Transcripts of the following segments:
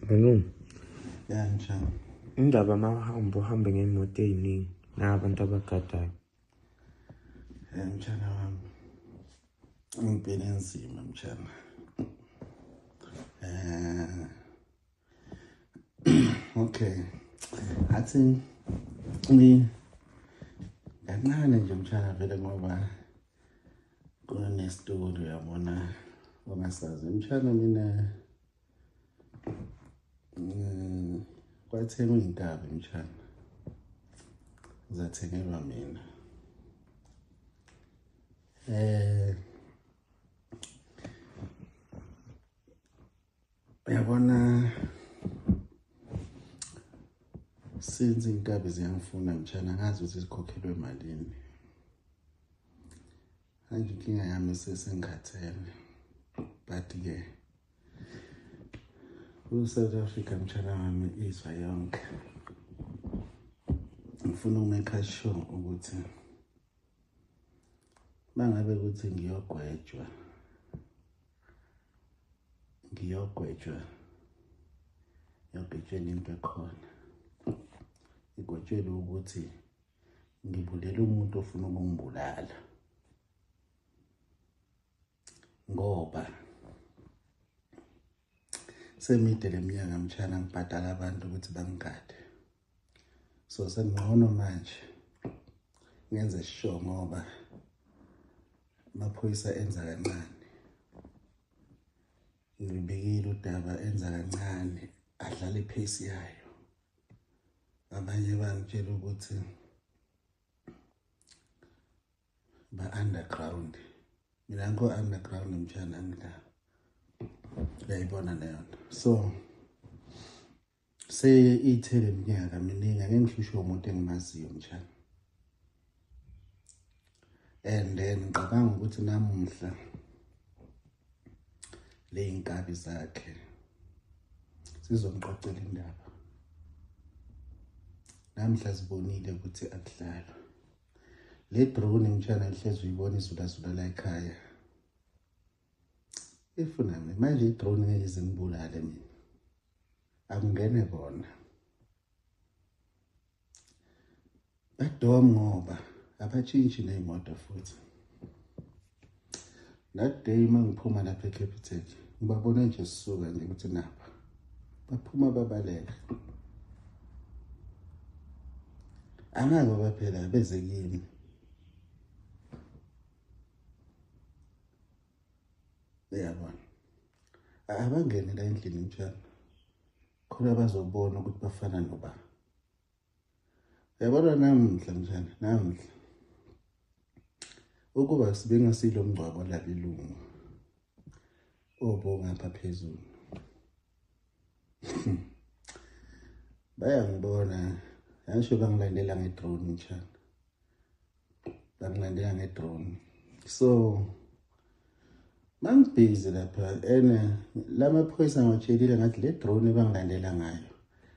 Malume, Ya mshana. Indaba mawuhamba uhambe ngey'moto ey'ningi nabantu abagadayo. Ya mshana wami. Impilo enzima mshana. Okay. Athi ngi kancane nje mshana vele ngoba kunesitulo uyabona ongasazi mshana mina kwathengwa iy'nkabi mshana zathengelwa mina uyabona since iy'nkabi ziyangifuna mshana ngazi ukuthi zikhokhelwe malini. Manje inkinga yami sesengikhathele, but-ke ku-South Africa mshana wami izwa yonke. Ngifuna uku-make sure ukuthi mangabe ukuthi ngiyogwetshwa, ngiyogwetshwa, ngiyogwetshela into ekhona. Igwetshelwe ukuthi ngibulele umuntu ofuna ukungibulala. Ngoba semide leminyaka mshana ngibhadala abantu ukuthi bangigade. So sengcono manje ngenze sure ngoba amaphoyisa enza kancane. Ngibikile udaba enza kancane adlala ipace yayo. Abanye bangitshela ukuthi ba underground. Mina ngikho underground mshana ngila. Uyayibona leyo nto. So seyithele iminyaka miningi ake ngihlushwe umuntu engimaziyo mshana. And then ngicabanga ukuthi namuhla le inkabi zakhe sizomxoxela indaba. Namhla sibonile ukuthi akudlalwa. Le drone mshana ihlezi uyibona izulazula la ekhaya. Ifuna mina manje i-drone ngeke ize ngibulale mina. Akungene bona. Badom ngoba abatshintshi ney'moto futhi. That day uma ngiphuma lapha eCapitec ngibabona nje sisuka nje ukuthi napha. Baphuma babaleka. Angeke ngoba phela beze kimi. Uyabona. Abangene la endlini mshana. Khona bazobona ukuthi bafana noba. Uyabona namuhla mshana, namuhla. Ukuba sibengasilo mngcwabo labelungu. Obo ngapha phezulu. Bayangibona, angisho bangilandela ngedrone mshana. Bangilandela ngedrone. So mangibhizi lapha ene lamaphoyisa ngiwatshelile ngathi le drone ebangilandela ngayo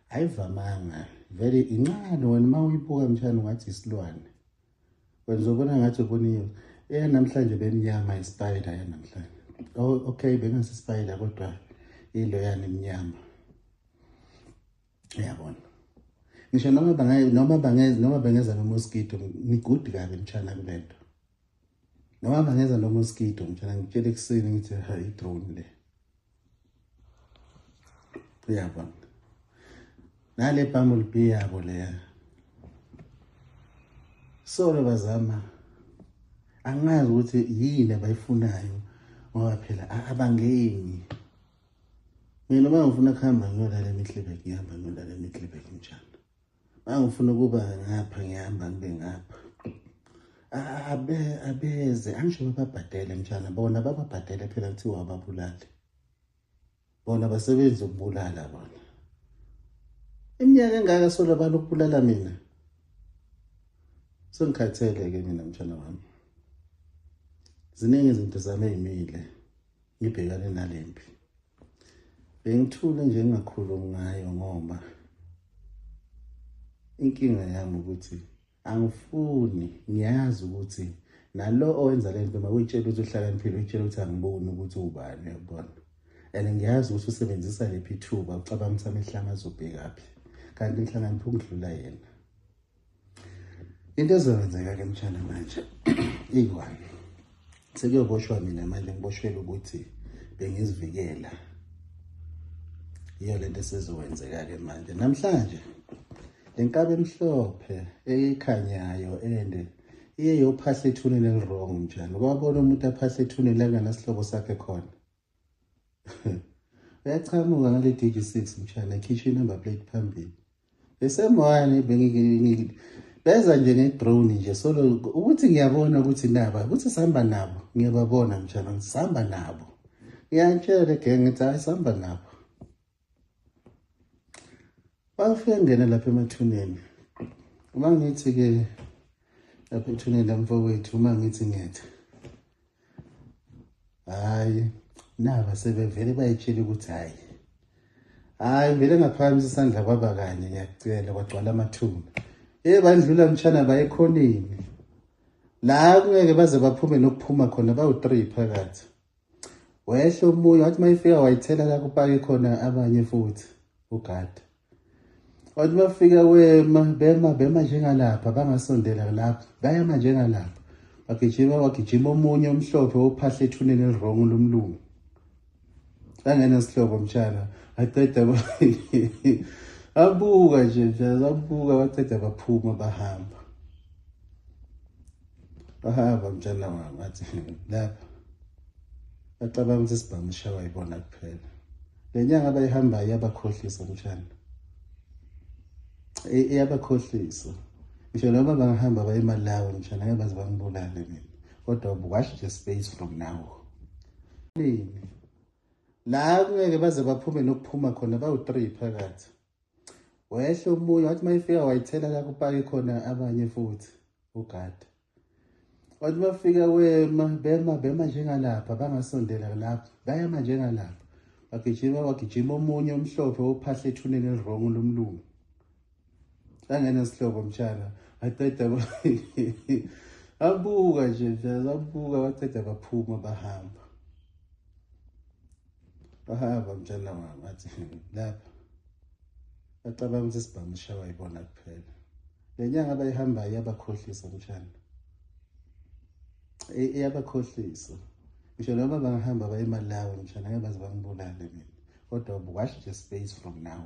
ayivamanga vele incane wena uma uyibuka mshana ungathi isilwane. Wena uzobona ngathi ubona eyanamhlanje bemnyama ispider yanamhlanje. Oh okay bengasi spider kodwa ilo yani emnyama. Uyabona. Ngisho noma bangaye noma bangeza noma bengeza no mosquito ngigudi kabi mshana kulento. Noma bangeza no mosquito mshana ngitshela ekuseni ngithi ha i-drone le. Uyabona. Nale bumblebee yabo leya. Solo bazama angazi ukuthi yini abayifunayo ngoba phela abangeni. Mina uma ngifuna kuhamba ngiyolala eMiddelburg ngihamba ngiyolala eMiddelburg mshana. Uma ngifuna ukuba ngapha ngihamba ngibe ngapha. Abeze angisho bababhadele mshana bona bababhadele phela kuthiwa ababulali. Bona basebenza ukubulala bona. Iminyaka engaka solo balokubulala mina. Sengikhathele ke mina mshana wami. Ziningi izinto zami ezimile ngibhekane nalempi. Bengithule nje ngingakhulumi ngayo ngoba inkinga yami ukuthi angifuni ngiyazi ukuthi nalo owenza lento uma uyitshela ukuthi uhlakaniphile uyitshela ukuthi angiboni ukuthi ubani uyabona. And ngiyazi ukuthi usebenzisa liphi ithuba, ucabanga ukuthi amehlo ami azobhekaphi, kanti ngihlakaniphe ukudlula yena. Into ezokwenzeka-ke mtshana manje iyi-one, sekuyoboshwa mina manje, ngiboshwele ukuthi bengizivikela. Iyo lento esezokwenzeka-ke manje namhlanje. Le nkabi emhlophe ekhanyayo ende iye yophahla ethuneni eli-wrong mtshana. Kwabona umuntu aphahla ethuneni la kunganasihlobo sakhe khona, uyachamuka ngale DG6 mtshana, ekhishwa i-number plate phambili. The same one beza nje nge-drone nje, solo ukuthi ngiyabona ukuthi naba ukuthi sihamba nabo, ngiyababona mtshana, sihamba nabo. Ngiyantshela le gang, ngithi hayi, sihamba nabo. Bafike ngena lapha emathuneni. Uma ngithi-ke lapha ethuneni lamfowethu, uma ngithi ngethe hhayi, naba sebevele bayitshela ukuthi hhayi hhayi, vele ngaphakamisa isandla kwaba kanye, ngiyakucela, kwagcwala amathuna. Ye, bandlula mtshana, baye ekhoneni la kungeke baze baphume nokuphuma khona, bawu-three phakathi. Wehla omunye, wathi uma ifika wayithela la kupake khona abanye futhi ugada. Wathi bafika wema, bema bema njengalapha, bangasondela lapha, bayema njengalapha. Bagijima, wagijima omunye omhlophe wophahla ethuneni eli-wrong lomlungu angenasihlobo mtshana. Aqeda abuka nje mtshana, babuka, baqeda baphuma, bahamba, bahamba mtshana wami. Athi lapha bacabanga ukuthi isibhamu sishawa yibona kuphela. Le nyanga abayihambayo iyabakhohlisa mtshana, iyabakhohlisa. Ngisho noma bangahamba baye eMalawi mtshana, ngeke baze bangibulale mina, kodwa watch the space from now. Nini la kungeke baze baphume nokuphuma khona, bawu-three phakathi. Wehla omunye, wathi uma ifika wayithela la kupake khona abanye futhi ugada. Wathi bafika wema, bema bema njengalapha, bangasondela lapha, bayema njengalapha. Bagijima, wagijima omunye omhlophe wophahla ethuneni eli-wrong lomlungu angenasihlobo mtshana. Aqeda abuka nje mtshana, babuka, baqeda baphuma, bahamba, bahamba mtshana wami. Athi lapha bacabanga ukuthi isibhamu sishawa yibona kuphela. Le nyanga abayihambayo iyabakhohlisa mtshana, iyabakhohlisa. Ngisho noma bangahamba baye eMalawi mtshana, ngeke baze bangibulale mina, kodwa watch the space from now,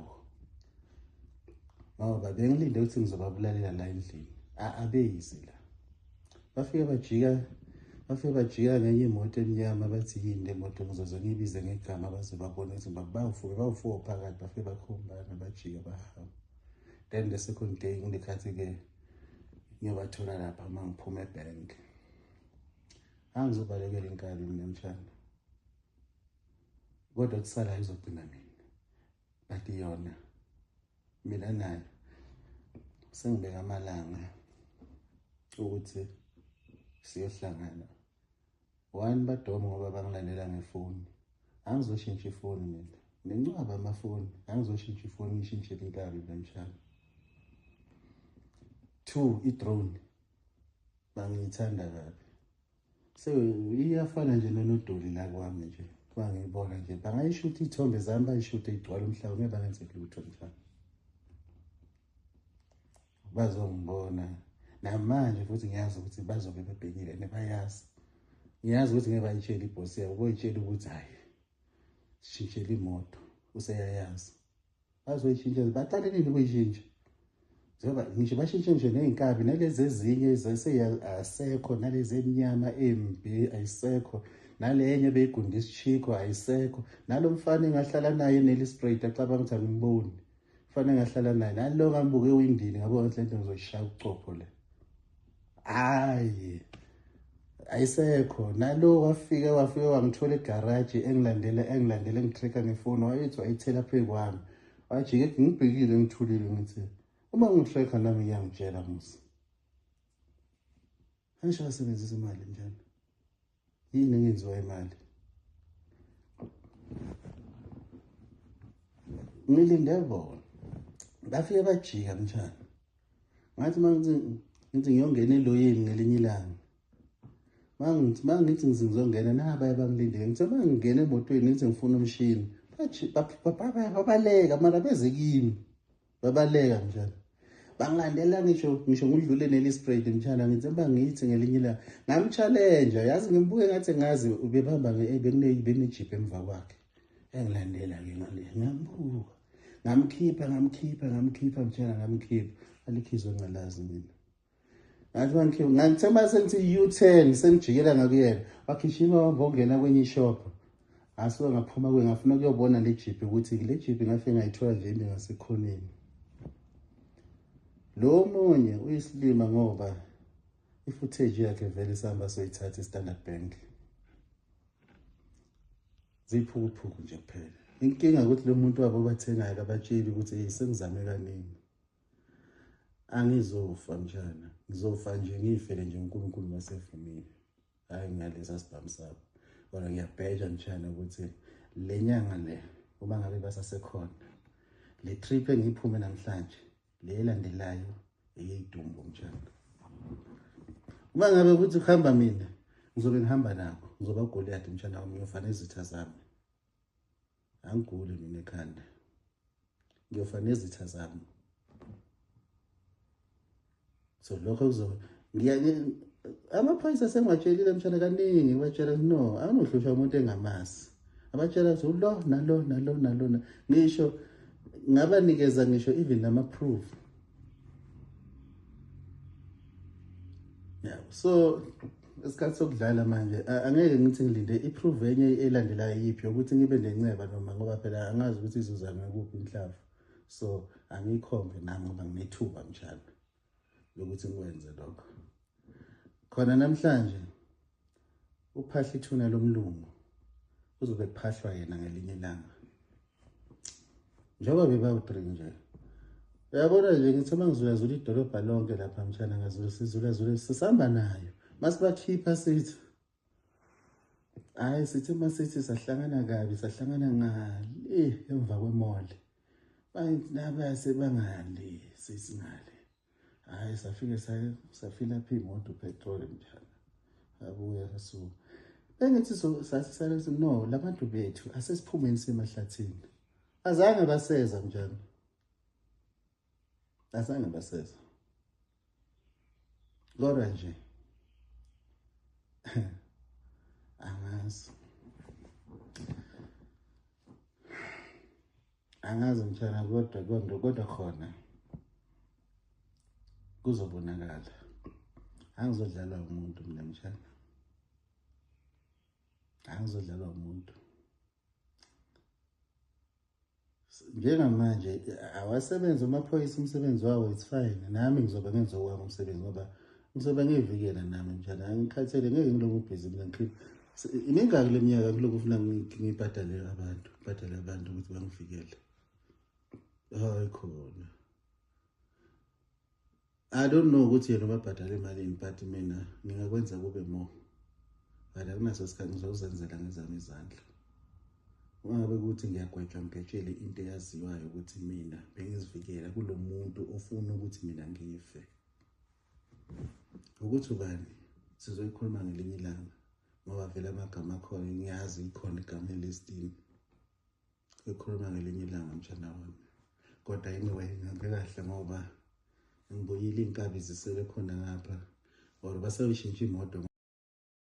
ngoba bengilinde ukuthi ngizobabulalela la endlini. Abeyizi la, bafike bajika, bafike bajika ngenye imoto emnyama. Bathi yini le moto? Ngizoze ngiyibize ngegama baze babone ukuthi bawufuke, bawu-four phakathi. Bafike bakhombana, bajika, bahamba. Then the second day ngilekhathi-ke ngiyobathola lapha uma ngiphuma ebhenki. Angizobalekela inkabi mina mshana, kodwa kusala izogcina mina, but yona mina nayo sengibeka amalanga ukuthi siyohlangana. One, badoma ngoba bangilandela ngefoni. Angizoshintsha ifoni mina, nencwaba amafoni. Angizoshintsha ifoni, ngishintshele inkabi mina mshana. Two, i-drone bangiyithanda kabi, so iyafana nje nonodoli la kwami nje. Bangiyibona nje, bangayishutha iy'thombe zami, bayishuthe igcwale umhlaba, ngeke bangenze lutho mhlawumbe. Bazongibona namanje futhi, ngiyazi ukuthi bazobe bebhekile and bayazi. Ngiyazi ukuthi ngeke bayitshele ibhosi yabo, boyitshela ukuthi hhayi, sishintshele imoto, useyayazi. Bazoyishintsha, baqale nini ukuyishintsha? Njengoba ngisho bashintshe nje ney'nkabi nalezi ezinye asekho, nalezi emnyama embi ayisekho, nale enye beyigunda isishikho ayisekho, nalo mfana engahlala naye eNelspruit acabanga ukuthi angimboni, mfana engahlala naye nalo ngambuka ewindini, ngabona ukuthi lento ngizoyishaya ubuchopho le, hayi, ayisekho. Nalo wafika wangithola egaraji, engilandela, engilandela, engi-track-a ngefoni, wayethi wayithela phezu kwami, wajike ngibhekile, ngithulile, ngithi uma ngi-track-a nami ngiyangitshela musa. Angisho wasebenzisa imali njani? Yini engenziwa imali? Ngilinde bona, bafike bajika mtshana. Ngathi uma ngithi ngiyongena eloyini ngelinye ilanga. Mangithi ngizongena nabaya bangilindele, ngithe mangingena emotweni ngithi ngifuna umshini, babaleka mara beze kimi, babaleka mshana. Bangilandela ngisho ngidlule neLispruit mshana, ngithi bangithi ngelinye ilanga ngamchallenge, yazi ngimbuke ngathi ngazi ubehamba benejip emva kwakhe. Engilandela ke ngale, ngambuka, ngamkhipha mshana, ngamkhipha. Alikhizwe ngalazi mina. Ngathi mangikhipha, ngithe mase ngithi U10 sengijikela ngakuyena, wagijima wangena kwenye ishop. Asuka ngaphuma kuye ngafuna ukuyobona le jeep ukuthi le jeep ngafike ngayithola nje imi ngasekhoneni. Lo munye uyisilima ngoba i-footage yakhe vele sihamba soyithatha i-Standard Bank. Ziphukuphuku nje kuphela. Inkinga ukuthi lo muntu wabo bathengayo abatsheli ukuthi hey sengizame kaningi. Angizofa mshana, ngizofa nje ngifele nje uNkulunkulu masevumile. Hayi ngalesa sibhamu sabo. Kodwa ngiyabheja mshana ukuthi le nyanga le uma ngabe basasekhona, le trip engiyiphume namhlanje le elandelayo eyidumbu mshana. Uma ngabe ukuthi uhamba mina ngizobe ngihamba nako, ngizoba uGoliath mshana wami, ngiyofana nezitha zami. Angiguli mina ekhanda, ngiyofana nezitha zami. So lokho kuzobe amaphoyisa sengiwatshelile mshana kaningi, ngibatshela no, anginohlushwa umuntu engamazi. Abatshela ukuthi lo nalo nalo nalo, ngisho ngabanikeza ngisho even nama-proof. Yeah, so isikhathi sokudlala manje angeke ngithi ngilinde i-proof enye elandelayo yiphi yokuthi ngibe nenceba noma, ngoba phela angazi ukuthi izoza ngakuphi inhlavu. So angiyikhombe nami ngoba nginethuba mshana lokuthi ngikwenze lokho. Khona namhlanje uphahla ithuna lomlungu kuzobe kuphahlwa yena ngelinye ilanga. Njengoba bebawu-3 nje. Uyabona nje ngithi uma ngizulazula idolobha lonke lapha mshana, ngazula sizulazula sisihamba nayo. Masibakhipha sithi hayi, sithi masithi sahlangana kabi, sahlangana ngale emva kwemall. Bayithi nabase bangale sithi ngale. Hayi safike safila phi imoto petrol mshana. Abuya sasuka. Bengithi so sasisale no labantu bethu asesiphumeni semahlathini. Azange baseza mshana. Azange baseza. Kodwa nje angazi. Angazi mshana, kodwa khona kuzobonakala. Angizodlalwa umuntu mina mshana. Angizodlalwa umuntu. Njengamanje awasebenzi amaphoyisa umsebenzi wawo, it's fine. Nami ngizobe ngenza owami umsebenzi ngoba ngizobe ngivikela nami mshana. Angikhathele, ngeke ngilokhu busy mina ngikhipha. Imingaki le minyaka ngilokhu ufuna ngibhadale abantu, ngibhadale abantu ukuthi bangivikele. Hayi khona. I don't know ukuthi yena ubabhadale imalini, but mina ngingakwenza kube more. But akunaso isikhathi, ngizozenzela ngezami izandla. Uma ngabe ukuthi ngiyagwetshwa ngigwetshele into eyaziwayo ukuthi mina bengizivikela kulo muntu ofuna ukuthi mina ngife. Ukuthi ubani sizoyikhuluma ngelinye ilanga ngoba vele amagama akhona ngiyazi ikhona igama elistini. Ekhuluma ngelinye ilanga mshana wami. Kodwa anyway ngihambe kahle ngoba ngibuyile, inkabi zisele khona ngapha or basayishintsha imoto.